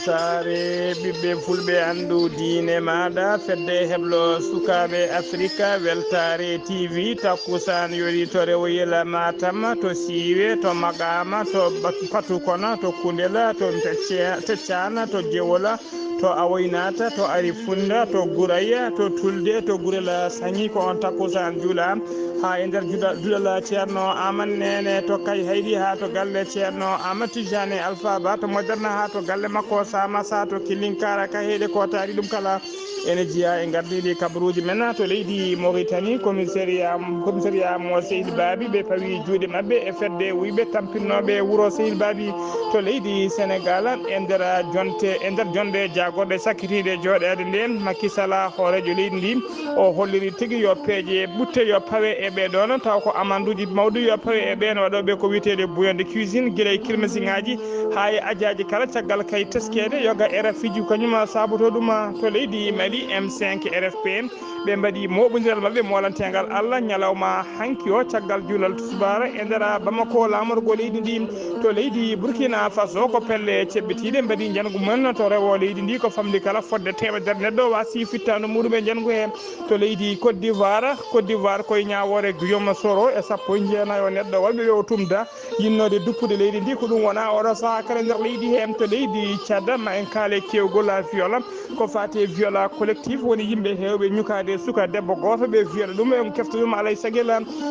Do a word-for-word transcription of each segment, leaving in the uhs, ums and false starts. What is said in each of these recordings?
Saare ɓiɓɓe fulɓe, anndu diine maaɗa, fedde heblo sukaaɓe Afrika, Weltaare T V, takkusaan yorii to Rewoyel Matam, to Siiwe, to Maqaama, to Bat-, Patukona, to Kundela, to Tecce-, Teccaana, to Jewola, to Awoynaata, to Arifunda, to Guraya, to Tulde, to Gurel Saŋi, ko on takkusaan juula. Haa e nder juɗa-, duɗal Ceerno Aman Neene to Kayhayɗi, haa to galle Ceerno Aman Tijani Alfa Ba to Moderna, haa to galle makko Samasa to Killinkara, Kayhayɗi, Kootaari, ɗum kala ene jeyaa e ngardiiɗi kabaruuji men. To leydi Mauritanie, commissariat, commissariat mo Seydi Baabi, ɓe pawi juuɗe maɓɓe e fedde wuyɓe tampinnooɓe wuro Seydi Baabi. To leydi Senegal, e nder jonte, e nder jonde jaagorɗe sakkitiiɗe jooɗeede nden, Macky Sall, hooreejo leydi ndi, o holliri tigi yo peeje ɓutte yo pawe e ɓee ɗoon, taw ko amanduuji mawɗi yo pawe e ɓeen waɗooɓe ko wiyeteeɗe bouillon de cuisine, gila e kirmesiŋaaji haa e ajaaji kala, caggal kay teskeede yoga R F I ji kañum saabotoo ɗum. To leydi Mali, M cinq R F P N, ɓe mbaɗi mooɓondiral maɓɓe moolanteengal Allah ñalawma hanki o, caggal juulal tusubaara e nder Bamako, laamorgo leydi ndi. To leydi Burkina Faso, ko pelle ceɓɓitiiɗe mbaɗi njangu mum to rewo leydi ndi, ko famɗi kala fodde teemedere neɗɗo waasi fittaandu muɗum e njangu he. To leydi Côte d'Ivoire, Côte d'Ivoire koye ñaawoore Guillaume Soro e sappo e jeenayo neɗɗo wonɓe ɓe o tumda yinnoode duppude leydi ndi, ko ɗum wona oɗo sahaa kala nder leydi he. To leydi Tchad, ma en kaale kewgol a viola. Ko faati e viol collectif, woni yimɓe heewɓe ñukaade suka debbo gooto, ɓe viol ɗum, en kefta ɗum alay sagel.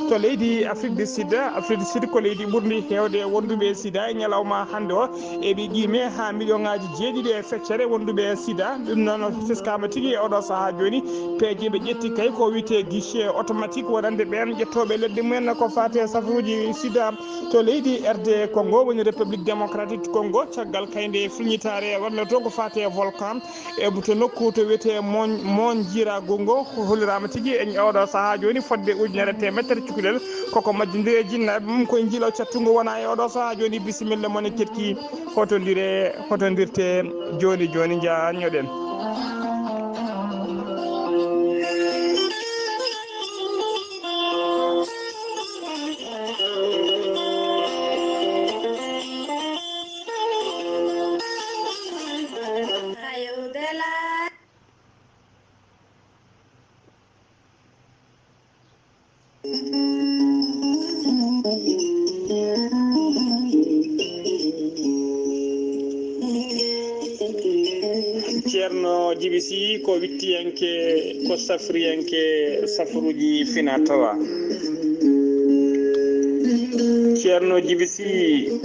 To leydi Afrique du Sud, Afrique du Sud ko leydi ɓurndi heewde wonduɓe sida e ñalawma hannde o, eɓe qiime haa miliyoŋaaji jeeɗiɗi e feccere wonduɓe sida. Ɗum noon teskaama tigi e oɗo sahaa jooni, peeje ɓe ƴetti kay ko wiyetee guichet automatique wonande ɓeen ƴettooɓe leɗɗe mumen ko faati e safaruuji sida. To leydi R D Congo, woni République Démocratique du Congo, caggal kay nde filñitaare waɗnoo toon ko faati e volcan, e to nokku to wiyetee Mon-, Monjira Gungo, ko holliraama tigi e oɗo sahaa jooni fodde ujunere teemedere cukalel, koko majjondiri e jinnaaɓe mum koye njilawol caɗtungu wona e oɗo sahaa jooni. Bisimilla mon e keɗki, hotondire, hotondirte jooni jooni, njaanñoɗen. Ceerno Jibi Sy ko wittiyanke, ko safriyanke, safruuji fina tawa. Ceerno Jibi Sy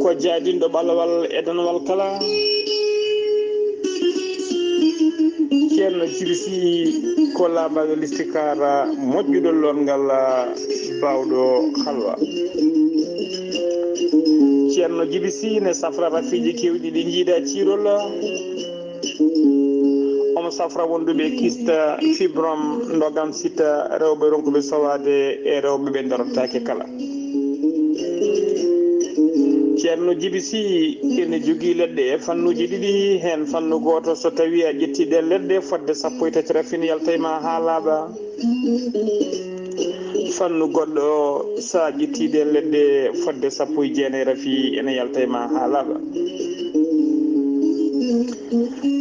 ko jaadinɗo ɓalawal e danawal kala. Ceerno Jibi Sy ko laabaɗo listikaara, moƴƴuɗo lorngal, baawɗo halwa. Ceerno Jibi Sy ne safra rafiiji keewɗi ɗi njiida ciirol. Omo safra wonduɓe kista, fibrom, ndogam sita, rewɓe ronkuɓe sowaade e rewɓe ɓe darotaake kala. Ceerno Jibi Sy ene jogii leɗɗe e fannuuji ɗiɗi, heen fannu gooto, so tawii a ƴettii ɗeen leɗɗe, fodde sappo e tati rafin yalta e ma haa laaɓa. Fannu goɗɗo, so a ƴettii ɗeen leɗɗe, fodde sappo e jeenayi rafi ene yalta e ma haa laaɓa.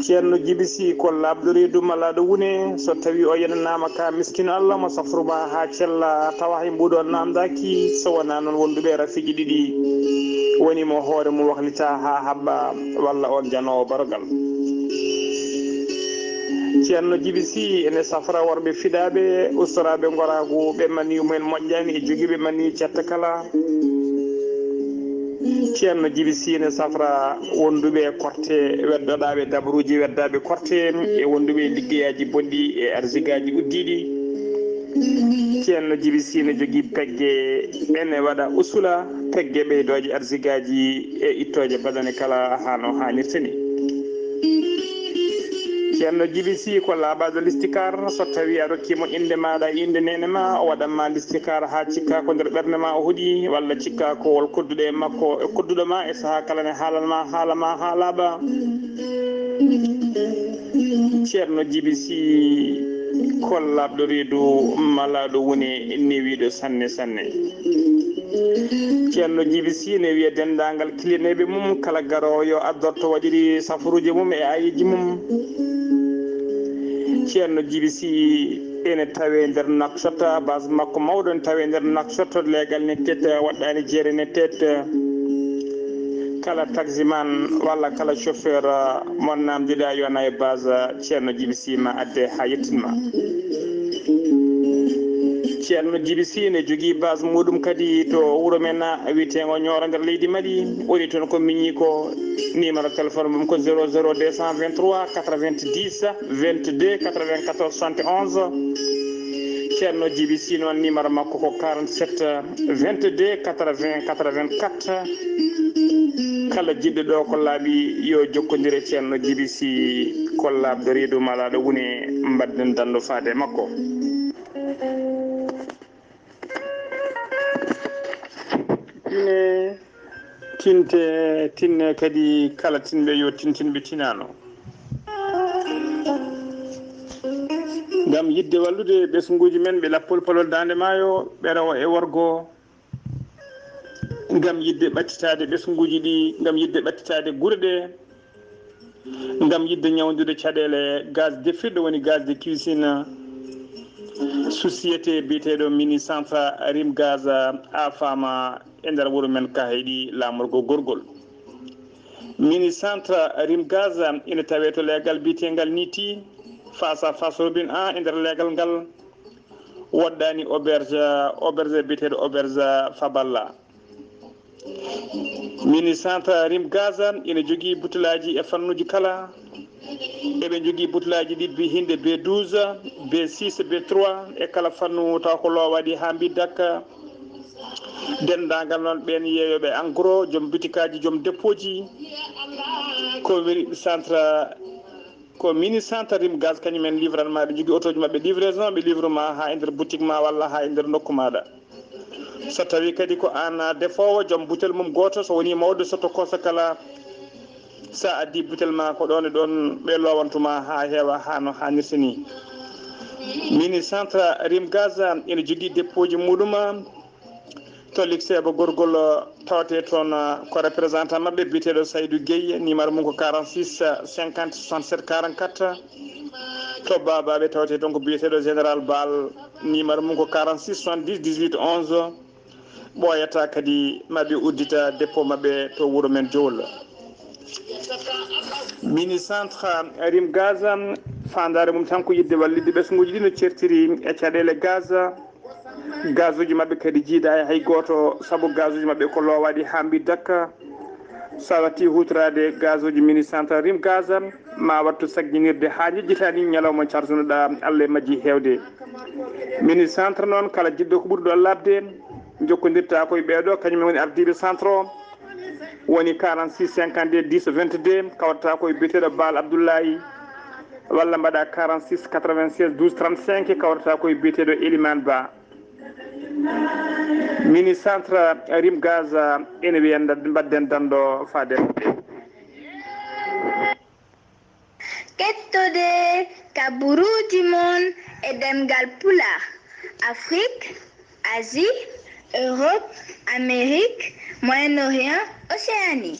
Ceerno Jibi Sy ko laaɓɗo reedu malaaɗo wune, so tawii o yenanaama ka miskino Allah mo safru ma haa cella, tawa hay mbuuɗo naamndaaki, so wonaa noon wonduɓe rafiiji ɗiɗi, woni mo hoore mum waklita haa haɓɓa, walla on janoowo barogal. Ceerno Jibi Sy ene safra worɓe fiɗaaɓe, ustoraaɓe ngoraagu, ɓe maniyu mumen moƴƴaani e jogiiɓe maniyu cetta kala. Ceerno Jibi Sy ene safra wonduɓe korte, weddoɗaaɓe dabaruuji weddaaɓe korte, e wonduɓe liggeyaaji bonɗi e arsigaaji uddiiɗi. Ceerno Jibi Sy ene jogii pegge, ene waɗa usula, pegge ɓeydooje arsigaaji e ittooje badane kala haa no haanirta ni. Ceerno Jibi Sy ko laabaɗo listikaar, so tawii a rokkii mo innde maaɗa e innde neene ma, o waɗan ma listikaar haa cikka ko nder ɓernde ma o hoɗi, walla cikka ko wol kodduɗo e makko, e kodduɗo ma e sahaa kala ne haalan ma haala ma haa laaɓa. Ceerno Jibi Sy Kollaabɗo reedu malaaɗo woni newiiɗo sanne sanne. Ceerno Jibi Sii ne wiya denndaangal kilineeɓe mum kala garoowo yo addorto waɗiri safaruuji mum e ayeeji mum. Ceerno Jibi Sii ene tawee nder Nouakchott, base makko mawɗo ene tawee nder Nouakchott, leegal ne teet, waɗɗaani jeere ne teet. Kala taximan walla kala chauffeur mo naamndiɗaa yo nawe base Ceerno Jibi Sii ma adde haa yettin ma. Ceerno Jibi Sii ne jogii base muɗum kadi to wuro men wiyeteengo Ñooro nder leydi Mali. Woni toon ko miñi ko numéro téléphone mum ko zéro zéro deux cent vingt-trois quatre-vingt-dix vingt-deux quatre-vingt-quatorze soixante et onze. Ceerno Jibi Sii noon numéro makko ko quarante-sept vingt-deux quatre-vingts quatre-vingt-quatre. Kala jiɗɗo ɗo ko laaɓi yo jokkondir e Ceerno Jibi Sii kollaabɗo reedu malaaɗo woni mbaɗden danndo faade e makko. Tine, tinte, tinne kadi kala tinɓe yo tintinɓe tinano. Ngam yiɗde wallude ɓesnguuji men ɓe lappol palol Daande Maayo, ɓe rewo e worgo, ngam yiɗde ɓattitaade ɓesnguuji ɗi, ngam yiɗde ɓattitaade gure ɗe, ngam yiɗde ñawndude caɗeele gaz defirɗo, woni gaz de cuisine, société biyeteeɗo Mini Centre Rim Gaz a faama e nder wuro men Kahayɗi laamorgo gorgol. Mini Centre Rim Gaz ina tawee to leegal biyeteengal Niti, face à face Robin un e nder leegal ngal, woɗɗaani auberge, auberge biyeteeɗo auberge Faballa. Mini Centre Rim Gaz ina jogii butulaaji e fannuuji kala. Eɓe njogii butulaaji ɗiɗi hinde B douze, B six, B trois e kala fannu taw ko loowaɗi haa mbi dakka. Denndaangal noon ɓeen yeeyooɓe en gros, joom butikaaji, joom deppooji, ko woni centre, ko Mini Centre Rim Gaz, kañum en livran ma, ɓe njogii otooji maɓɓe livraison, ɓe livre ma haa e nder boutique ma walla haa e nder nokku maaɗa. So tawii kadi ko aan defoowo, joom butel mum gooto, so wonii mawɗo, so tokko so kala, so a addii butel ma ko ɗoon e ɗoon ɓe loowantuma haa heewa haa no haanirta ni. Mini Centre Rim Gaz ina jogii deppooji muɗum to Likseeba Gorgol, tawetee toon ko représentant maɓɓe biyeteeɗo Saydou Guèye, numéro mum ko quarante-six cinquante soixante-sept quarante-quatre. To Babaɓe tawetee toon ko biyeteeɗo Général Bal, numéro mum ko quarante-six soixante-dix dix-huit onze. Ɓooyata kadi maɓe uddita dépôt maɓɓe to wuro men Jowol. Mini Centre Rim Gaz, faandaare mum tan ko yiɗde wallitde ɓesnguuji ɗi no ceertiri e caɗeele gaz. Gazuuji maɓɓe kadi jiidaa e hay gooto, sabu gazuuji maɓɓe ko loowaɗi haa mbi dakka. So a watti huutoraade gazuuji Mini Centre Rim Gaz, ma wattu sagginirde haa njejjita ni ñalawma carjunoɗaa Allah e majji heewde. Mini Centre noon, kala jiɗɗo ko ɓuri ɗo labde, jokkondirta ko e ɓeeɗo, kañum woni ardiiɓe centre o, woni quarante-six cinquante-deux dix vingt-deux, kawrata ko e biyeteeɗo Baal Abdoulaye, walla mbaɗa quarante-six quatre-vingt-seize douze trente-cinq, kawrata ko e biyeteeɗo Elimane Ba. Mini Centre Rim Gaz ene wiya nda-, mbaɗden danndo faade. Kettode kaburuuji mon e ɗemngal Pulaar, Afrik, Asie, Europe, Amérique, Moyen-Orient, Océanie.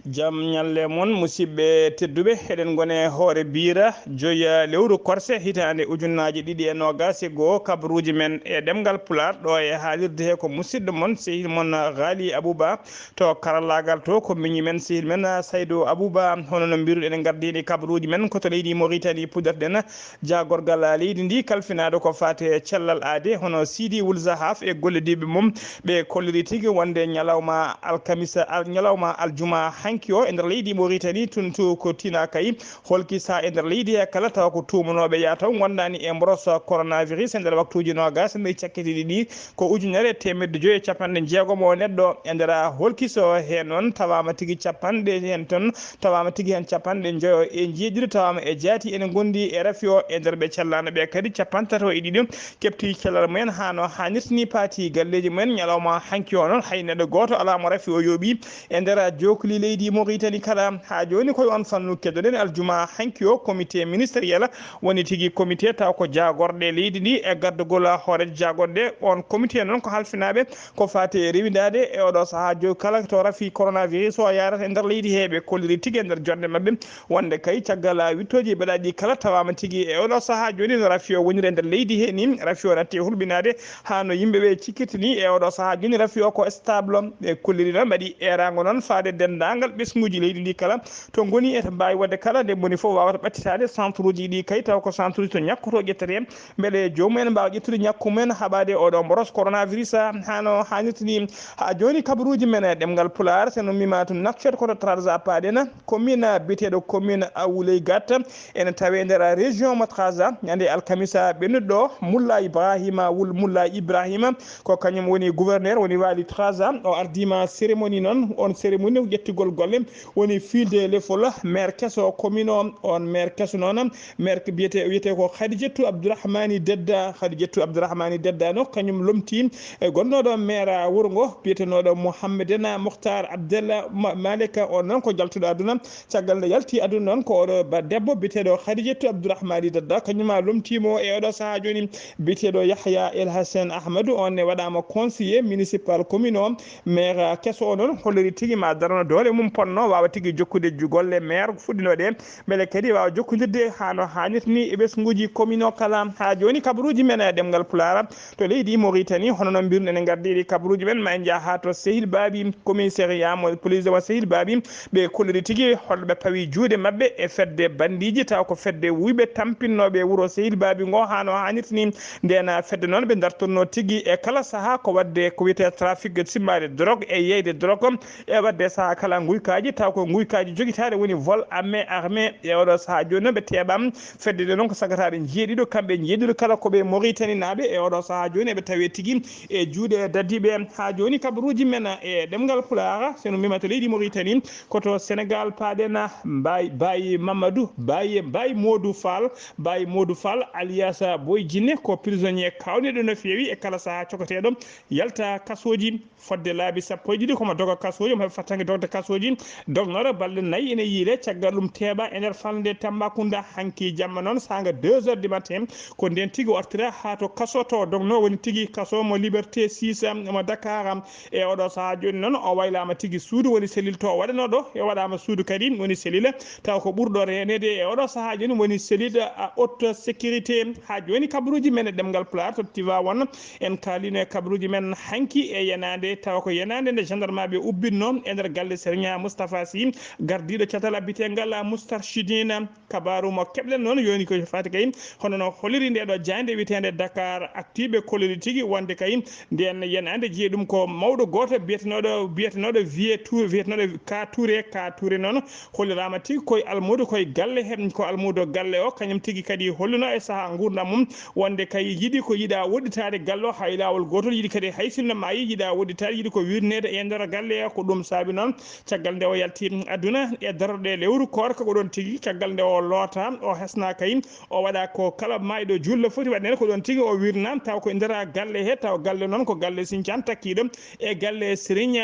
Jam ñalle mon, musidɓe tedduɓe. Eɗen ngone hoore biira joya lewru korse hitaande ujunnaji ɗiɗi e nogas e goo, kabaruuji men e ɗemngal Pulaar, ɗo e haalirde he ko musidɗo mon, sehil mon Ghali Abouba. To karallaagal to ko miñi men, sehil men Saydou Abouba. Hono no mbiruɗen, en ngardini kabaruuji men ko to leydi Mauritanie, puɗɗorɗen jaagorgal leydi ndi kalfinaaɗo ko faati e cellal aade, hono Sidi Wul Zahaf e gollodiiɓe mum, ɓe kolliri tigi wonde ñalawma alkamisa, al-, ñalawma aljuma hanki o e nder leydi Mauritanie, tun to ko Tinakay, holkisa e nder leydi he kala, tawa ko tuumanooɓe yataw ngondaani e mboros coronavirus e nder waktuuji noogas e nayi cakkitiiɗi ɗi, ko ujunere e teemedde joyi e capanɗe jeegom o neɗɗo e nder holkiso. He noon tawaama tigi capanɗe, heen toon tawaama tigi heen capanɗe njoyo e jeeɗiɗo tawaama e jaati ene ngondi e rafi o. E nder ɓe callaano ɓe kadi, capanɗe tato e ɗiɗo keɓti cellal mumen haa no haanirta ni, paati galleeji mumen ñalawma hanki o. Noon hay neɗɗo gooto alaa mo rafi o yooɓi e nder jookli leydi Mauritanie kala. Haa jooni koye on fannu keddoɗen aljuma hanki o, comité ministériel woni tigi comité taw ko jaagorɗe leydi ndi e gardugol hooreejo jaagorɗe. On comité noon ko halfinaaɓe ko faati e rewindaade e oɗo sahaa joyi kala to rafi coronavirus o yaarata e nder leydi he. Ɓe kolliri tigi e nder jonde maɓɓe wonde kay caggal wittooji ɓeɗaɗi kala tawaama tigi e oɗo sahaa jooni no rafi o woniri e nder leydi he ni. Rafi o natti e hulɓinaade haa no yimɓe ɓe cikkirta ni e oɗo sahaa jooni rafi o ko stable. Ɓe kolliri noon mbaɗi eeraango noon faade denndaangal ɓesnguuji leydi ndi kala to ngoni e to mbaawi waɗde kala nde mboni fof waawata ɓattitaade centre uji ɗi kay taw ko centre uji to ñakkoto ƴettete mbele joomum en mbaawa ƴettude ñakku mum en haɓaade e oɗo mboros coronavirus hano haanirta ni. Haa jooni kabaruuji men e ɗemngal pulaar so no mima tun nakcet koto trarza paɗena commune biyeteeɗo commune awuley gatta ene tawe nder région mo trarza ñande alkamisa ɓennuɗo mulla ibrahima wul mulla ibrahima ko kañum woni gouverneur woni waali trarza o ardima cérémonie noon on cérémonie ƴettugol golle woni fiilde lefol maire keso commune o. On maire keso noon maire biyete wiyete ko khadijetu abdourahmani dedda khadijetu abdourahmani dedda no kañum lomti e gonnoɗo maire wuro ngo biyeteɗo mouhammadena mohtar abdallah malika on noon ko jaltuɗo aduna. Caggal nde yalti aduna noon ko oɗo ba debbo biyeteɗo khadijetu abdourahmani dedda kañuma lomtimo e oɗo saaha joni biyeteɗo yahya el hassen ahmadou on ne waɗama conseiller municipal commune o. Maire keso o noon holliri tigi ma darano doole mum ponno wawa tigi jokkude golle maire fuɗɗinoɗe beele kadi wawa jokkodirde hano hannirta ni e ɓesnguji commune o kala. Ha joni kabaruji men e ɗemgal pulara to leydi mauritanie hono noon mbirno ene gardi ɗi kabaruji men ma en jaa ha to sehil baabi commissariat mo police mo sehil baabi ɓe kolliri tigi holɓe pawi juuɗe maɓɓe e fedde bandiji taw ko fedde wuyɓe tampinnoɓe wuro sehil baabi ngo hano hannirta ni. Ndena fedde noon ɓe dartonno tigi e kala saaha ko wadde ko wiyete trafic simmade drogue e yeyde drogue e wadde saaha kala guykaji taw ko guykaji jogitaɗe woni vol armé armé e oɗo saaha joni noon ɓe teɓam fedde nde noon ko sagataɓe jeeɗiɗo kamɓe jeeɗiɗo kala koɓe mauritanie naɓe e oɗo saaha joni eɓe tawe tigi e juuɗe dadiɓe. Ha joni kabaruji men e ɗemgal pulara seno mbima to leydi mauritanie koto sénégal paɗena mbayi bayi mamadou bayi bayi modou fall bayi modou fall alias boy jinne ko prisonnier kawniɗo no feewi e kala saaha cokoteɗo yalta kasoji fodde laabi sappo e ɗiɗi komo doga kasoji omo heɓa fattange dogde kasoji dognoɗo balɗe nayyi ene yiile caggal ɗum teeɓa e nder falnde tambacounda hanki jamma noon saga deux heures du matin ko nden tigi o artira ha to kaso to dogno woni tigi kaso mo liberté six mo dakar. E oɗo saaha joni noon o waylama tigi suudu woni selil to waɗanoɗo e waɗama suudu kadi woni selil taw ko ɓurɗo renede e oɗo saaha joni woni selil haute sécurité. Ha joni kabaruji men e ɗemgal pulaar to tivawan en kalino e kabaruji men hanki e yenade tawa ko yenade nde gendarme ɓe ubbinno e nder galle sérigne moustapha sy gardiɗo catal abitengal moustarchidine. Kabaru mo keɓɗen noon yoni ko fati kay hono no holiri nde ɗo jande witende dakar actu ɓe kolliri tigi wonde kay nden yenade jeeyi ɗum ko mawɗo goto biyetenoɗo biyetenoɗo vieux tour biyetenoɗo ka touré ka touré noon hollirama tigi koye almuudo koye galle he ko almuudo galle o kañum tigi kadi holluno e saaha gurdam mum wonde kay yiɗi ko yiɗa woɗɗitade galle o hay lawol gotol yiɗi kadi hay sinno maayi yiɗa woɗɗitade yiɗi ko wirnede e nder galle o ko ɗum saabi noon caggal nde o yalti aduna e darorɗe lewru koorka ko ɗon tigi caggal nde o loota o hesna kay o waɗa ko kala mayɗo jullo foti waɗnede ko ɗon tigi o wirna taw ko ndera galle he taw galle noon ko galle sincan takkiɗo e galle sérigne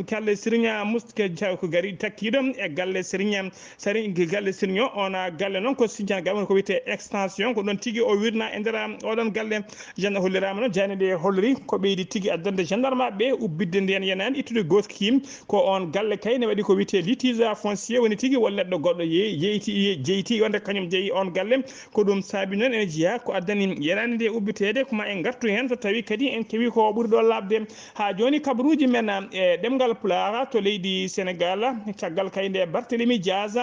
galle sérigne muske ko gari takkiɗo e galle sérigne sérigne galle sérigne o ona galle noon ko sincan galle ko wiyete extension ko ɗon tigi o wirna e ndera oɗon galle gendarme hollirama noon jani ɗe holliri ko ɓeydi tigi addande gendarme ɓe ubbidde nden yenani ittude goski ko on galle kay ne waɗi ko wiyete litige foncier woni tigi wol neɗɗo goɗɗo yeyi jeyti jeyti wonde kañum jeyi on galle ko ɗum saabi noon ene jeeya ko addani yenani nde ubbiteede koma en gartu heen so tawi kadi en kewi ko ɓuri ɗo laaɓde. Haa jooni kabaruuji men e ɗemngal pulaar to leydi Senegaal caggal kay nde Barthélémy Dias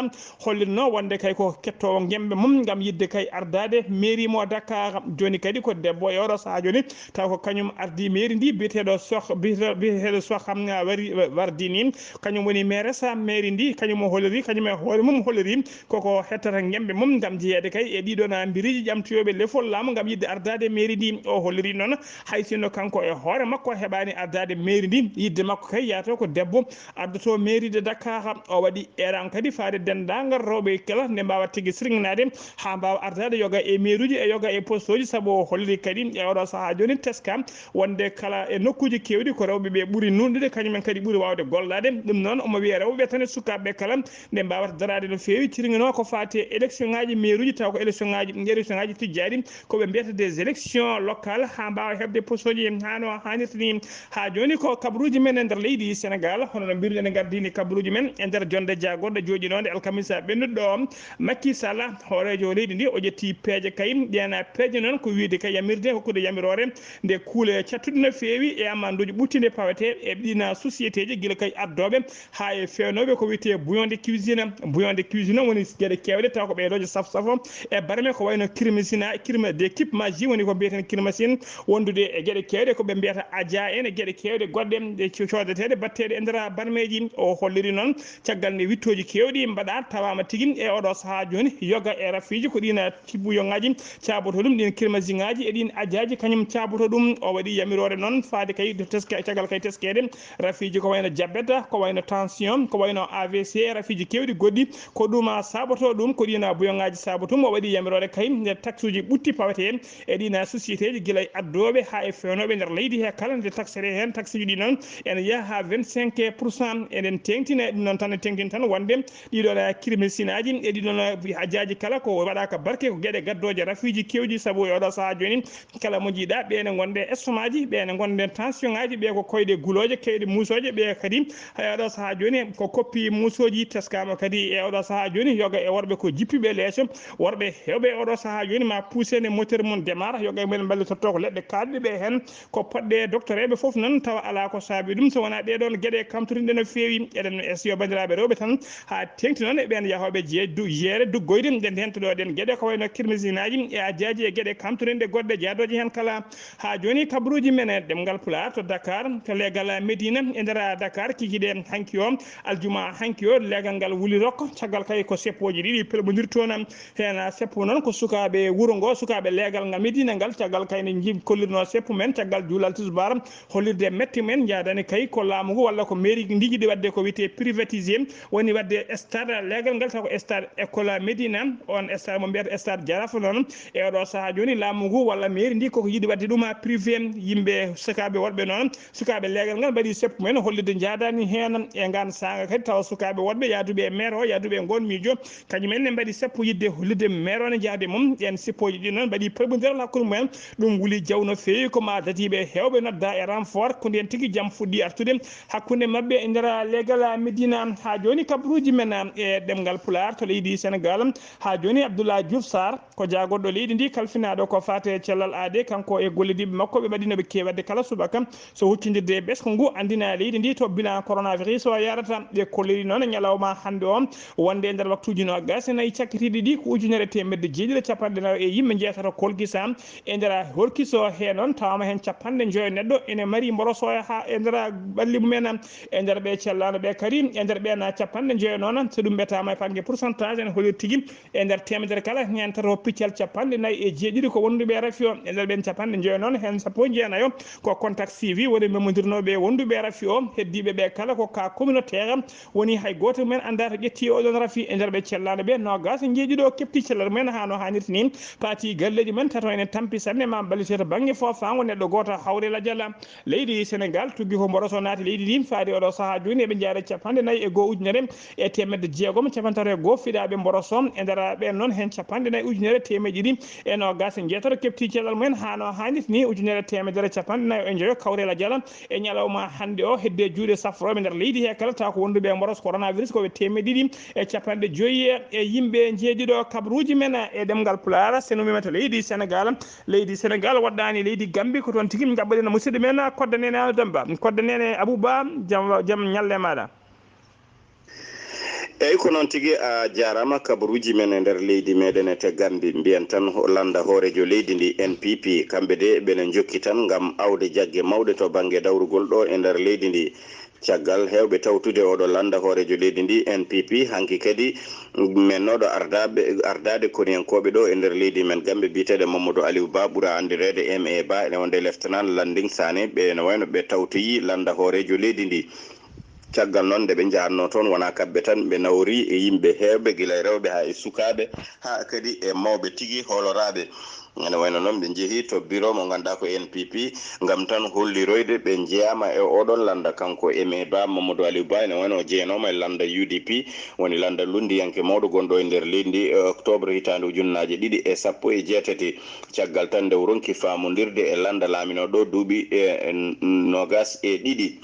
hollirno wonde kay ko kettoowo ngembe mum ngam yiɗde kay ardaade mairie mo Dakar. Jooni kadi ko debbo e oɗo sahaa jooni taw ko kañum ardi mairie ndi biyeteeɗo Soh biyeteeɗo Soham Wari Wardini kañum woni mairessa mairie ndi kañum o holliri kañum e hoore mum holliri koko hettata ngembe mum ngam jeyeede kay e ɗiɗon mbiriji ƴamtoyooɓe lefol laamu ngam yiɗde ardaade mairie ndi. O holliri noon hay sinno kanko e hoore makko heɓaani ardaade mairie ndi yiɗde makko kay yaato ko debbo addoto mairie de Dakar. O waɗi eran kadi faade denndaangal rewɓe kala nde mbaawa tigi sirŋnaade haa mbaawa ardaade yoga e mairie uji e yoga e poste uji sabu o holliri kadi e oɗo sahaa jooni teska wonde kala e nokkuuji keewɗi ko rewɓe ɓe ɓuri nuunɗude kañum en kadi ɓuri waawde gollaade. Ɗum noon omo rewɓe tan e sukaaɓe kala, nde mbaawata daraade no feewi. Cirŋinoo ko faati e élection ŋaaji mairie uji, taw ko élection ŋaaji, élection ŋaaji tijjaaɗi, ko ɓe mbiyata des élections locales, haa mbaawa heɓde posooji haa no haanirta ni. Haa jooni ko kabaruuji men e nder leydi Senegaal, hono no mbiruɗen, en ngardiini kabaruuji men e nder jonnde jaagorɗe jooɗinoonde alkamisa ɓennuɗo ɗo. Macky Sall, hooreejo leydi ndi, o ƴetti peeje kay. Ɗeen peeje noon ko wiyde kay yamirde, hokkude yamiroore nde kuule cattuɗe no feewi e amannduuji ɓuttiiɗe pawetee e ɗiin sociétéji, gila kay addooɓe haa e feewnooɓe ko wiyetee bouillon de cuisine. Bouillon de cuisine woni geɗe keewɗe taw ko ɓeydooje saf safo e barme, ko wayno kirmisina, kirma d'équipement ji woni ko mbiyeten kirmasine, wondude e geɗe keewɗe ko ɓe mbiyata aja en e geɗe keewɗe goɗɗe ɗe co-, coodateeɗe, batteeɗe e nder barmeeji. O holliri noon caggal nde wittooji keewɗi mbaɗaa, tawaama tigi e oɗo sahaa jooni yoga e rafiiji ko ɗiin cibuyoŋaaji caabotoo ɗum, ɗiin kirmasiŋaaji e ɗiin ajaaji kañum caabotoo ɗum. O waɗi yamiroore noon faade kay teske-, caggal kay teskeede rafiiji ko wayno jabet, ko wayno tension, ko wayno A V C, rafiiji keewɗi goɗɗi ko ɗum saabotoo ɗum, ko ɗiin buyoŋaaji saabotoo ɗum. O waɗi yamiroore kay nde taxuuji ɓutti pawetee e ɗiin sociétéji, gila e addooɓe haa e feewnooɓe nder leydi he kala nde taxere heen. Taxuuji ɗi noon ene yaha haa vingt-cinq pour cent. Eɗen teeŋtina e ɗum noon tan, en teeŋtin tan wonde ɗiɗon kirmisinaaji e ɗiɗon ajaaji kala ko waɗaaka barke, ko geɗe gaddooje rafiiji keewɗi, sabu e oɗo sahaa jooni kala mo njiiɗaa, ɓe ne ngonde estomaaji, ɓe ne ngonde tension ŋaaji, ɓe ko koyɗe gulooje, koyɗe muusooje, ɓe kadi hay oɗo sahaa jooni ko koppi muusooji teskaama kadi e oɗo sahaa jooni. Yoga e worɓe ko jippiiɓe leeso, worɓe heewɓe oɗo sahaa jooni ma puuse ne moteur mum démarre, yoga e mumen mballitorto ko leɗɗe kaaɗɗe ɓe heen. Ko poɗɗe doktoreeɓe fof noon tawa alaa ko saabi ɗum so wonaa ɗee ɗoon geɗe kamtorinɗe no feewi. Eɗen estiyo banndiraaɓe rewɓe tan haa teeŋti noon e ɓeen yahooɓe jee-, du-, jeere duggoyde nde ndento ɗo ɗeen geɗe ko wayno kirmisinaaji e ajaaji e geɗe kamtorinɗe goɗɗe jaadooje heen kala. Haa jooni kabaruuji men e ɗemngal Pulaar to Dakar, to leegal Medina e nder Dakar kikiiɗe hanki o, aljuma hanki o, leegal ngal wuli rokko, caggal kay ko seppooji ɗiɗi pelɓondirtoo na. Heen seppo noon ko sukaaɓe wuro ngo, sukaaɓe leegal ngal Medina ngal, caggal kay nde njim kollirnoo seppo men, caggal juulal tisbaar, hollirde mette men, njaadani kay ko laamu ngu walla ko mairie ndi yiɗi waɗde ko wiyetee privatisé, woni waɗde stade leegal ngal, taw ko stade école Medina, on stade mo mbiyata stade Jaraaf noon. E oɗo sahaa jooni laamu ngu walla mairie ndi koko yiɗi waɗde ɗum privé, yimɓe sukaaɓe worɓe noon, sukaaɓe leegal ngal mbaɗi seppo men hollirde njaadani heen. E ngaan saanga kadi tawa sukaaɓe woɗɓe yahduɓe e maire o, yahduɓe e ngoon miijo, kañum en ne mbaɗi seppo yiɗde hollirde maire o ne jahde mum. Ɗeen seppooji ɗi noon mbaɗi pelɓondiral hakkunde mumen. Ɗum wuli jaw no feewi, ko ma dadiiɓe heewɓe nodda e renfort, ko ndeen tigi jam fuɗɗi artude hakkunde maɓɓe e nder leegal Medina. Haa jooni kabaruuji men e ɗemngal Pulaar to leydi Senegaal. Haa jooni Abdoulaye Diouf Sarr ko jaagorɗo leydi ndi kalfinaaɗo ko faati e cellal aadee, kanko e gollidiiɓe makko ɓe mbaɗi no ɓe keewi waɗde kala subaka so huccindirde e ɓesngu ngu anndina leydi ndi to bilan coronavirus o yarata. Ɓe kolliri noon e ñalawma hannde o wonde e nder waktuuji noogaas e nayi cakkitiiɗi ɗi ko ujunere teemedde jeeɗiɗi e capanɗe nayo e yimɓe njeetato kolkisa e nder holkiso he noon tawama heen capanɗe njoyo neɗɗo ene mari mborosoya haa e nder ɓalli mumen. E nder ɓe cellaano ɓe kadi e nder ɓen capanɗe njoyo noon so ɗum ɓetama e bannge pourcentage ene holiri tigi e nder teemedere kala heen tato piccal capanɗe nayi e jeeɗiɗi ko wonduɓe e rafi o. E nder ɓen capanɗe njoyo noon heen sappo e jeenayo ko contact suivi woni memodirnooɓe e wonduɓe e rafi o. Heddiiɓe ɓe kala ko cas communautaire woni hay gooto men anndaa to ƴetti oɗon rafi. E nder ɓe cellaano ɓe noogaas e jeeɗiɗo kepti cellal mumen haa no haanirta ni, paati galleeji men tato ene tampi sanne ma ballite to bannge foofaango neɗɗo gooto hawre lajala. Leydi Senegaal tuggi ko mboroso naati leydi ndi faade oɗo sahaa jooni eɓe njaara capanɗe nayi e goo ujunere e teemedde jeegom capanɗe tato e goo fiɗaaɓe mboroso. E nder ɓeen noon heen capanɗe nayi ujunere teemeɗe ɗiɗi e noogaas e jeetato kepti cellal mumen haa no haanirta ni, ujunere teemedere capanɗe nayo e njoyo kawre lajala. E ñalawma hannde o hedde juuɗe safrooɓe nder leydi he kala taw ko wonduɓe e mboros coronavirus ko ɓe teemedde ɗiɗi e capanɗe joyi e yimɓe jeeɗiɗo. Kabaruuji men e ɗemngal Pulaar, so numima to leydi Senegaal. Leydi Senegaal waɗɗaani leydi Gambi, ko toon tigi njaɓɓaɗen musidɗo men Kodda Nene Amadou Damba. Kodda Nene Abouba, jam, jam ñalle maaɗa. Eyyi, ko noon tigi, a jaaraama. Kabaruuji men e nder leydi meeɗen e to Gambi, mbiyen tan ho-, lannda hooreejo leydi ndi, N P P, kamɓe de ɓene njokki tan ngam awde jagge mawɗe to bannge dawrugol ɗo e nder leydi ndi. Caggal heewɓe tawtude oɗo lannda hooreejo leydi ndi, N P P, hanki kadi mennooɗo ardaaɓe, ardaade koniyankooɓe ɗo e nder leydi men Gambi, biyeteeɗo Mamadou Aliou Ba, ɓura anndireede M A Ba, ene wonde Lieutenant Landing Sané, ɓe ene wayno ɓe tawtoyi lannda hooreejo leydi ndi. Caggal noon nde ɓe njahatnoo toon, wonaa kamɓe tan ɓe nawori, e yimɓe heewɓe, gila e rewɓe haa e sukaaɓe, haa kadi e mawɓe tigi hooloraaɓe. Ene wayno noon ɓe njehi to biro mo ngannduɗaa ko N P P, ngam tan holliroyde ɓe njeyaama e oɗon lannda. Kanko M A Ba, Mamadou Aliou Ba, ene wayno o jeyanooma e lannda U D P, woni lannda lunndiyanke mawɗo gonɗo e nder leydi ndi e octobre hitaande ujunnaaje ɗiɗi e sappo e jeetati. Caggal tan nde o ronki faamondirde e lannda laaminooɗo duuɓi e noogas e ɗiɗi.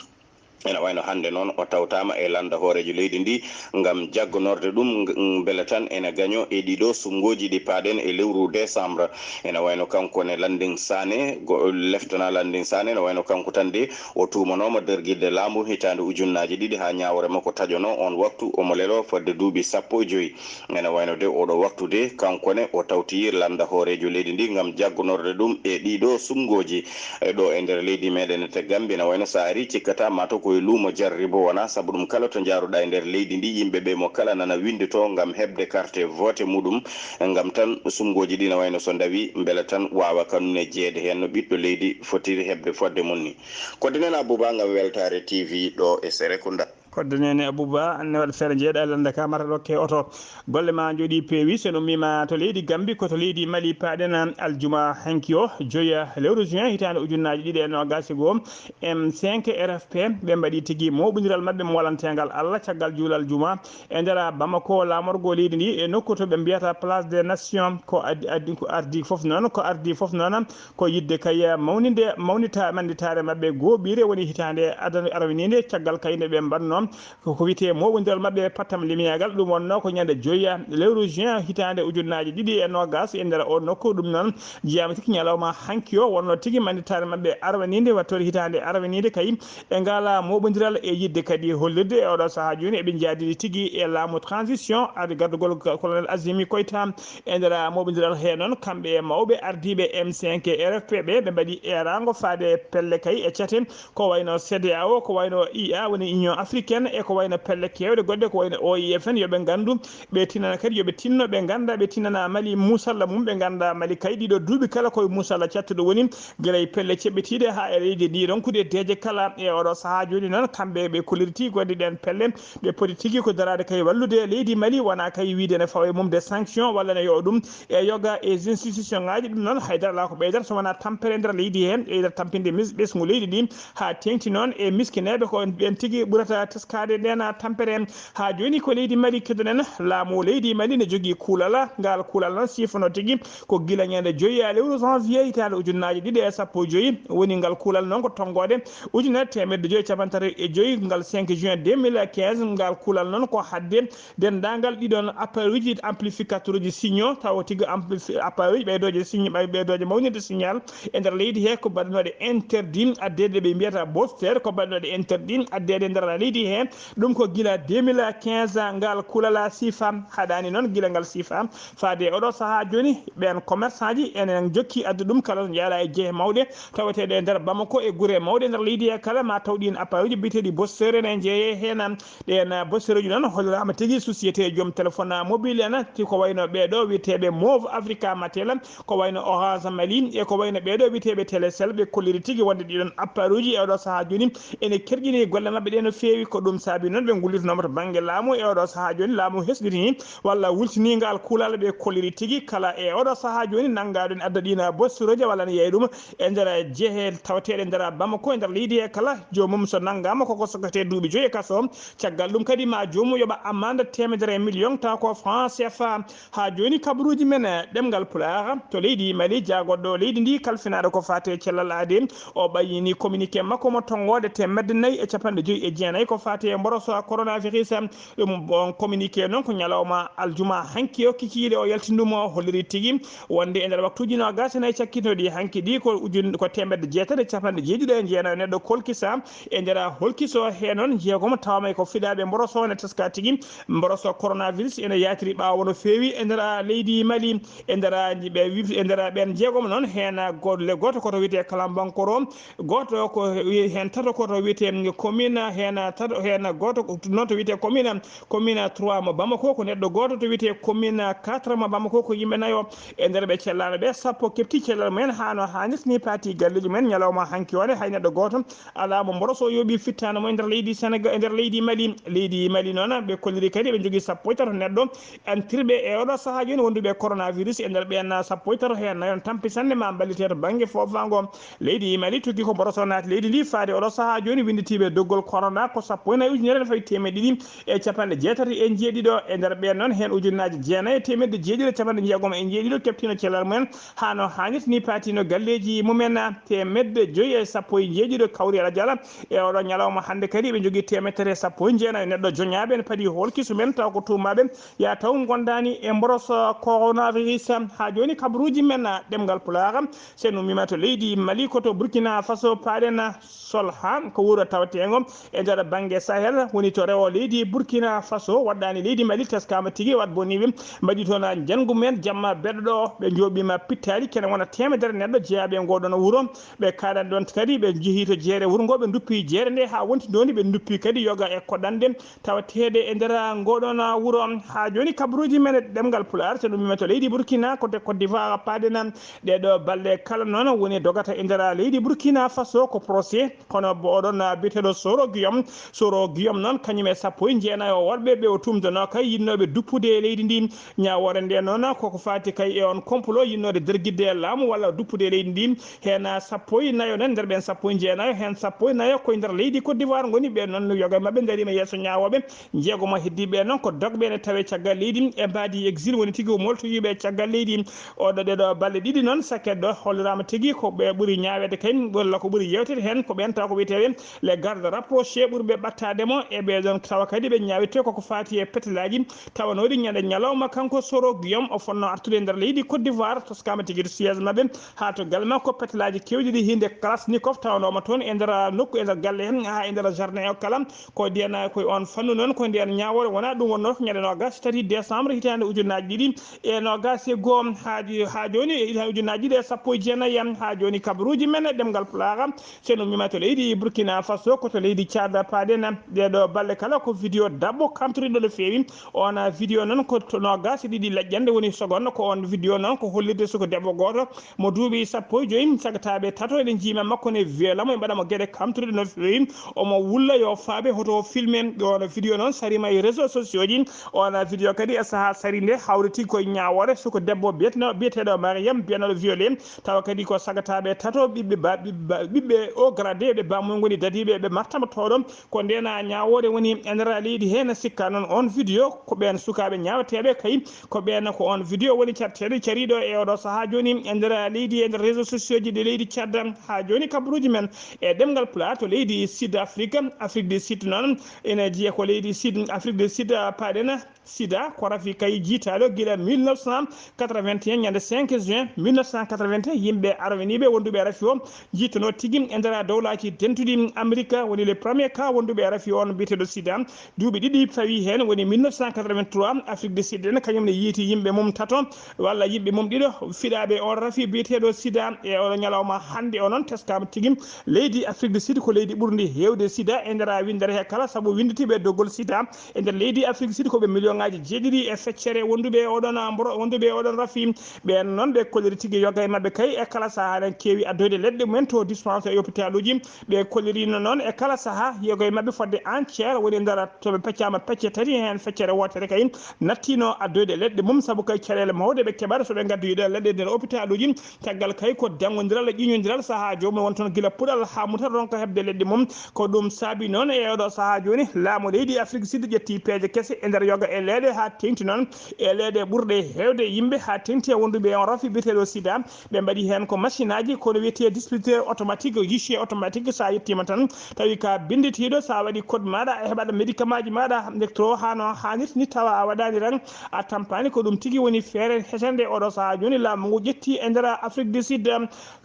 Ene wayno hannde noon o tawtaama e lannda hooreejo leydi ndi ngam jaggonorde ɗum, ng-, mbele tan ene gaño e ɗiɗo suɓngooji ɗi paaɗen e lewru décembre. Ene wayno kanko ne Landing Sané, go-, Lieutenant Landing Sané, ene wayno kanko tan de o tuumanooma dargirde laamu hitaande ujunnaaje ɗiɗi haa ñaawore makko taƴono on waktu omo leloo fodde duuɓi sappo e joyi. Ene wayno de oɗo waktu de, kanko ne o tawti lannda hooreejo leydi ndi ngam jaggonorde ɗum e ɗiɗo suɓngooji. E ɗo e nder leydi meɗen te Gambie, ene wayno so a ari cikkata mataw ko e luumo jarribo wona, sabu ɗum kala to njaaruɗa e nder leydi ndi, yimɓe ɓe mo kala nana winndito ngam heɓde carte vote muɗum, ngam tan suɓngooji ɗi ene wayno so ndawi, mbele tan waawa kanune jeeyde heen no ɓiɗɗo leydi fotiri heɓde fodde mum ni. Ko denen Abouba ngam Weltaare T V ɗo e Serekunda. Kodde nene Abouba, ne waɗa feere njeeɗa e lannda ka mata ɗokke oto. Golle ma jooɗi peewi, so en ummima to leydi Gambi, ko to leydi Mali paaɗen aljuma hanki o, joya lewru juin hitaande ujunnaaji ɗiɗi e noogas e goo. M cinq R F P, ɓe mbaɗi tigi moɓondiral maɓɓe mo walantengal Allah caggal juulal juma e nder Bamako, laamorgo leydi ndi e nokku to ɓe mbiyata Place des Nations. Ko addi, addi, ko ardi fof noon, ko ardi fof noon, ko yidde kay mawninde, mawnita, mannitaare maɓɓe gooɓiire woni hitaande adan-, arawniinde caggal kay nde ɓe mbaɗno ko, ko wiyetee moɓondiral maɓɓe pattam limiyagal. Ɗum wonno ko ñande joya lewru juin hitaande ujunnaaji ɗiɗi e noogas e nder o nokku. Ɗum noon jeyaama tigi ñalawma hanki o wonno tigi mannitaare maɓɓe arawniinde wattoore hitaande arawniinde kay ɓe ngala moɓondiral e yidde kadi hollirde e oɗo sahaa jooni eɓe njaadiri tigi e laamu transition arde gardugol ko-, colonel Azimi Koyta. E nder moɓondiral he noon, kamɓe e mawɓe ardiiɓe M cinq R F P ɓe, ɓe mbaɗi eeraango faade e pelle kay e cate, ko wayno C D A O, ko wayno U A, woni Union Africaine, e ko wayno pelle keewɗe goɗɗe, ko wayno O I F en, yo ɓe nganndu, ɓe tinana kadi, yo ɓe tinno, ɓe ngannda, ɓe tinana Mali muusalla mum, ɓe ngannda Mali kay ɗiɗo duuɓi kala koye muusalla cattuɗo woni, gila e pelle ceɓɓitiiɗe haa e leydi ndi ronkude deeƴe kala. E oɗo sahaa jooni noon, kamɓe ɓe kollirti goɗɗe ɗen pelle, ɓe poti tigi ko daraade kay wallude leydi Mali, wona kay wiide ne fawa e mum de sanction walla ne yoɓa ɗum e yoga e institution ngaji. Ɗum noon haydara alaa ko ɓeydata so wonaa tampere nder leydi heen, ɓeydata tampinde mis-, ɓesngu leydi ndi haa teeŋti noon e miskineeɓe ko ɓen tigi ɓurata teskaade nden tampere. Haa jooni ko leydi Mali kedoɗen, laamu leydi Mali ne jogii kuulal, ngal kuulal noon sifono tigi ko gila ñande joyi e lewru janvier hitaande ujunnaaji ɗiɗi e sappo e joyi woni ngal kuulal noon ko tonngoode ujunere teemedde joyi e capanɗe tati e joyi ngal cinq juin deux mille quinze. Ngal kuulal noon ko haɗde denndaangal ɗiɗon appareil uji amplificateur uji signaux, tawa tigi ampli-, appareil uji ɓeydooje signe-, ɓey-, ɓeydooje mawnirde signal e nder leydi he ko mbaɗanooɗe interdit addeede ɓe mbiyata booster, ko mbaɗanooɗe interdit addeede nder leydi he. Ɗum ko gila deux mille quinze ngal kuulal sifa haɗaani noon, gila ngal sifa faade e oɗo sahaa jooni. Ɓeen commerçant ji ene jokki addu ɗum kala to njaala e jehe mawɗe taweteeɗe e nder Bamako e gure mawɗe nder leydi he kala, ma taw ɗiin appareil uji biyeteeɗi booster ene jeeye heen. Ɗeen booster uji noon holliraama tigi société joom téléphone mobile en, ti ko wayno ɓeeɗo wiyeteeɓe Move Africa Matel, ko wayno Orange Mali, e ko wayno ɓeeɗo wiyeteeɓe Telecel, ɓe kolliri tigi wonde ɗiɗon appareil uji e oɗo sahaa jooni ene kerƴini golle maɓɓe ɗe no feewi. Ko ɗum saabi noon ɓe ngullitanooma to bannge laamu e oɗo sahaa jooni. Laamu hesɗitini walla wultini ngal kuulal ɓe kolliri tigi kala e oɗo sahaa jooni nanngaaɗo ne adda ɗiin booster uji walla ne yeeya ɗum e nder jehe taweteeɗe nder Bamako e nder leydi he kala. Joomum so nanngaama koko soketee duuɓi joyi e kaso. Caggal ɗum kadi ma joomum yoɓa amande teemedere million tawa ko franc C F A. Haa jooni kabaruuji men, eh, ɗemngal Pulaar to leydi Mali, jaagoɗɗo leydi ndi kalfinaaɗo ko faati e cellal aadi, o ɓayyini communiqué makko mo tonngoode teemedde nayi e capanɗe joyi e jeenayi ko faati e mboroso coronavirus. Ɗum on communiqué noon ko ñalawma aljuma hanki o kikiiɗe o yaltini ɗum, o holliri tigi wonde e nder waktuuji noogaas e nayi cakkitooɗi hanki ɗi ko ujun-, ko teemedde jeetati e capanɗe jeeɗiɗo e jeenayi neɗɗo kolkisa. E nder holkiso he noon jeegomo tawama ko fiɗaaɓe mboroso ne teska tigi. Mboroso coronavirus ene yatiri ɓaawo no feewi e nder leydi Mali. E nder ɓe wi-, e nder ɓeen jeegomo noon heen golle gooto ko to wiyetee Kalambankoro, gooto ko wi-, heen tato ko to wiyetee commune, heen tato heen gooto ko noon to wiyetee commune, commune trois mo Bamako, ko neɗɗo gooto to wiyetee commune quatre mo Bamako, ko yimɓe nayo e nder ɓe cellaano ɓe, sappo keɓti cellal mumen haa no haanirta ni, paati galleeji mumen ñalawma hanki o ne, hay neɗɗo gooto alaa mo mboroso yooɓi fittaandu mo e nder leydi Senegal, e nder leydi Mali. Leydi Mali noon, ɓe kolliri kadi ɓe njogii sappo e tato neɗɗo entirɓe e oɗo sahaa jooni wonduɓe coronavirus. E nder ɓeen sappo e tato heen nayo tampi sanne ma mballite to bannge foofaango. Leydi Mali tuggi ko mboroso naati leydi ndi faade oɗo sahaa jooni winnditiiɓe doggol corona ko sappo e nayi ujunere ene fawi teemedde ɗiɗi e capanɗe jeetati e jeeɗiɗo. E nder ɓeen noon heen ujunnaaji jeenayi e teemedde jeeɗiɗi e capanɗe jeegom e jeeɗiɗo keɓtiino cellal mumen haa no haanirta ni, paatiino galleeji mumen teemedde joyi e sappo e jeeɗiɗo kawri alaa jala. E oɗo ñalawma hannde kadi ɓe njogii teemedere sappo e jeenayi neɗɗo joñaaɓe ene paadi hool kisu men taw ko tuumaaɓe ya taw ngondaani e mboros coronavirus. Haa jooni kabaruuji men ɗemngal Pulaar, so en ummiima to leydi Mali, ko to Burkina Faso paaɗen Solha, ko wuro taweteengo e nder bannge Sahel, woni to rewo leydi Burkina Faso, waɗɗaani leydi Mali, teskaama tigi, waɗ boniiɓe mbaɗi toon njanngu men jamma beɗɗo ɗo, ɓe njooɓiima pittaali kene wona teemedere neɗɗo jeyaaɓe e ngoo ɗoon wuro. Ɓe kaaɗani ɗoon kadi, ɓe njehii to jeere wuro ngoo, ɓe nduppi jeere nde haa wonti jooni, ɓe nduppi kadi yoga e koɗanɗe tawateeɗe e nder ngoo ɗoon wuro. Haa jooni kabaruuji men e ɗemngal Pulaar, so ɗum to leydi Burkina, ko to Côte d'Ivoire paaɗen ɗee ɗoo balɗe kala noon woni dogata e nder leydi Burkina Faso ko procès, kono bo oɗon biyeteeɗo Soro Guillaume, Soro Guillaume noon kañum e sappo e jeenayo worɓe ɓe o tumdanoo kay yiɗnooɓe duppude e leydi ndi. Ñaawoore nde noon koko faati kay e on complot yiɗnoode dergidde e laamu walla duppude e leydi ndi. Heen sappo e nayo noon nder ɓeen sappo e jeenayo, heen sappo e nayo koye nder leydi Côte d'Ivoire ngoni. Ɓe noon yoga e maɓɓe ndariima yeeso ñaawooɓe. Jeegomo heddiiɓe noon ko dogɓe ene tawee caggal leydi e mbaadi exil woni tigi o moltoyiiɓe e caggal leydi. Oɗo ɗeɗo balɗe ɗiɗi noon saket ɗo holliraama tigi ko ɓe ɓuri ñaaweede kay walla ko ɓuri yewtede heen ko ɓeen taw ko wiyeteeɓe les gardes rapprochés ɓurɓe ɓattaade mo e ɓee ɗoon tawa kadi ɓe ñaawete koko faati e petelaaji tawanooɗi ñande ñalawma. Kanko Soro Guillaume o fotnoo artude e nder leydi Côte d'Ivoire, toskaama tigi to siège maɓɓe haa to galle makko, petelaaji keewɗi ɗi hinde Kalachnikov tawanooma toon e nder nokku e nder galle heen haa e nder jardin o kala. Ko ndeen, ko on fannu noon, ko ndeen ñaawoore wonaa ɗum wonnoo ko ñande noogaas e tati décembre hitaande ujunnaaji ɗiɗi e noogaas e goo haa, haa jooni e hitaande ujunnaaji ɗiɗi e sappo e jeenayi. Haa jooni kabaruuji men e ɗemngal Pulaar, so en ummiima to leydi Burkina Faso, ko to leydi Tchad paaɗen. Ɗee ɗoo balɗe kala ko vidéo daɓɓo kamtoriɗo no feewi. On vidéo noon ko to noogaas e ɗiɗi leƴƴannde woni seconde, ko on vidéo noon ko hollirde suko debbo gooto mo duuɓi sappo e joyi, sagataaɓe tato ene njiima makko ne viyola mo e mbaɗa mo geɗe kamtoriɗe no feewi. Omo wulla yo faabe hoto o filme. Ɗo on vidéo noon sariima e réseaux sociaux ji. On vidéo kadi e sahaa sariinde hawriti koye ñaawoore suko debbo biyetno-, biyeteeɗo Mariam biyanooɗo violé. Tawa kadi ko sagataaɓe tato ɓiɓɓe ba-, ɓiɓɓe, ɓiɓɓe o gradé ɓe baamuy ngoni dadiiɓe ɓe martama tooɗo. Ko ndeen ñaawoore woni e nder leydi heen sikka noon on vidéo ko ɓeen sukaaɓe ñaaweteeɓe kay. Ko ɓeen ko on vidéo woni carteeɗo cariiɗo e oɗo sahaa jooni e nder leydi, e nder réseaux sociaux ji ɗi leydi Tchad. Haa jooni kabaruuji men e ɗemngal Pulaar to leydi Sud Afrique, Afrique du Sud noon ene jeya ko leydi Sud, Afrique du Sud paaɗen. Sida ko rafi kay jiitaɗo gila mille neuf cent quatre-vingt-un, ñande cinq juin mille neuf cent quatre-vingt-un, yimɓe arweniiɓe wonduɓe e rafi o jiitano tigi e nder dowlaaji dentuɗi Amerika woni le premier cas wonduɓe e rafi on biyeteeɗo sida. Duuɓi ɗiɗi fawi heen woni mille neuf cent quatre-vingt-trois, Afrique du Sud en kañum ne yiiti yimɓe mum tato walla yimɓe mum ɗiɗo fiɗaaɓe on rafi biyeteeɗo sida. E oɗo ñalawma hannde o noon teskaama tigi leydi Afrique du Sud ko leydi ɓurndi heewde sida e nder winndere he kala, sabu winnditiiɓe doggol sida e nder leydi Afrique du Sud ko ɓe million ŋaaji jeeɗiɗi e feccere wonduɓe e oɗon ambro-, wonduɓe e oɗon rafi. Ɓeen noon ɓe kolliri tigi yoga e maɓɓe kay e kala sahaa eɗen keewi addoyde leɗɗe mumen to dispensaire e hôpital uji. Ɓe kollirino noon e kala sahaa yoga e maɓɓe fodde entière woni nder to ɓe peccama pecce tati heen feccere wootere kay nattino addoyde leɗɗe mum, sabu kay caɗeele mawɗe ɓe keɓata so ɓe ngaddoyi ɗe leɗɗe nder hôpital uji. Caggal kay ko danngodiral e ƴiiñodiral sahaa joomum won toon gila puɗal haa muta ronka heɓde leɗɗe mum. Ko ɗum saabi noon e oɗo sahaa jooni laamu leydi Afrique Sud ƴetti peeje kese e nder yoga e leeɗe haa teŋti noon e leeɗe ɓurɗe heewde yimɓe haa teŋti e wonduɓe e on rafi biyeteeɗo sida. Ɓe mbaɗi heen ko machine aji kono wiyetee distributeur automatique, guichet automatique, so a yettiima tan tawi ka binnditiiɗo, so a waɗi code maaɗa a heɓat médicament ji maaɗa électro haa no haanirta ni tawa a waɗaani rang a tampaani. Ko ɗum tigi woni feere hesere nde oɗo sahaa jooni laamu ngu ƴetti e nder Afrique du Sud.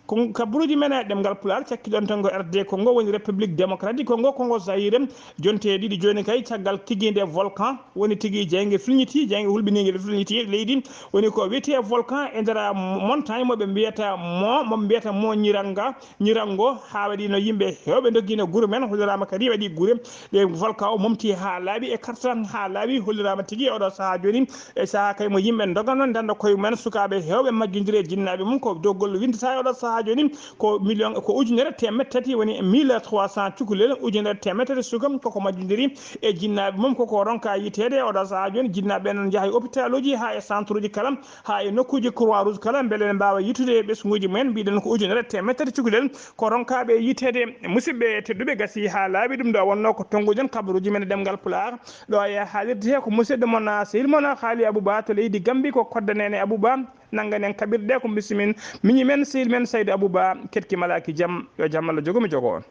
Kon kabaruuji men e ɗemngal Pulaar, cakkiɗon tan ko R D Congo, woni République Démocratique Congo, Congo Zaïre. Jonte ɗiɗi jooni kay, caggal tigiinde volcan, woni tigi jeynge filñiti, jeynge hulɓiniinge filñiti leydi. Woni ko wiyetee volcan e nder montagne mo ɓe mbiyata mo, mo ɓe mbiyata mo Nyiranga, Nyirango, haa waɗi no yimɓe heewɓe ndoggiino gure men, holliraama kadi waɗi gure ɗe volcan o momti haa laaɓi e karta haa laaɓi, holliraama tigi e oɗo sahaa jooni. E sahaa kay mo yimɓe ndogano, ndanda koye mumen, sukaaɓe heewɓe majjondiri e jinnaaɓe mum, ko dow golle winndata e oɗo sahaa jooni, ko million, ko ujunere teemedde tati, woni mille trois cents cukalel, ujunere teemedde tati suka, koko majjondiri e jinnaaɓe mum, koko ronka yiteede e oɗo sahaa jooni. Jinnaaɓe ɓe noon njaha e hôpital uji haa e centre uji kala, haa e nokkuuji Croix Rouge kala, mbele ne mbaawa yitude e ɓesnguuji mumen. Mbiɗen ko ujunere teemedde tati cukalel ko ronkaaɓe yiteede. Musidɓe tedduɓe, gasi haa laaɓi ɗum ɗo wonnoo ko tonnguɗen kabaruuji men e ɗemngal Pulaar. Ɗo e haalirde he ko musidɗo mon, sehil mon Haali Abouba to leydi Gambi, ko kodda neene Abouba. Nanngan en kaɓirɗe ko mbisimin miñi men, sehil men Saydu Abouba, ketki malaaki jam, yo jam Allah jogo mi jogo on.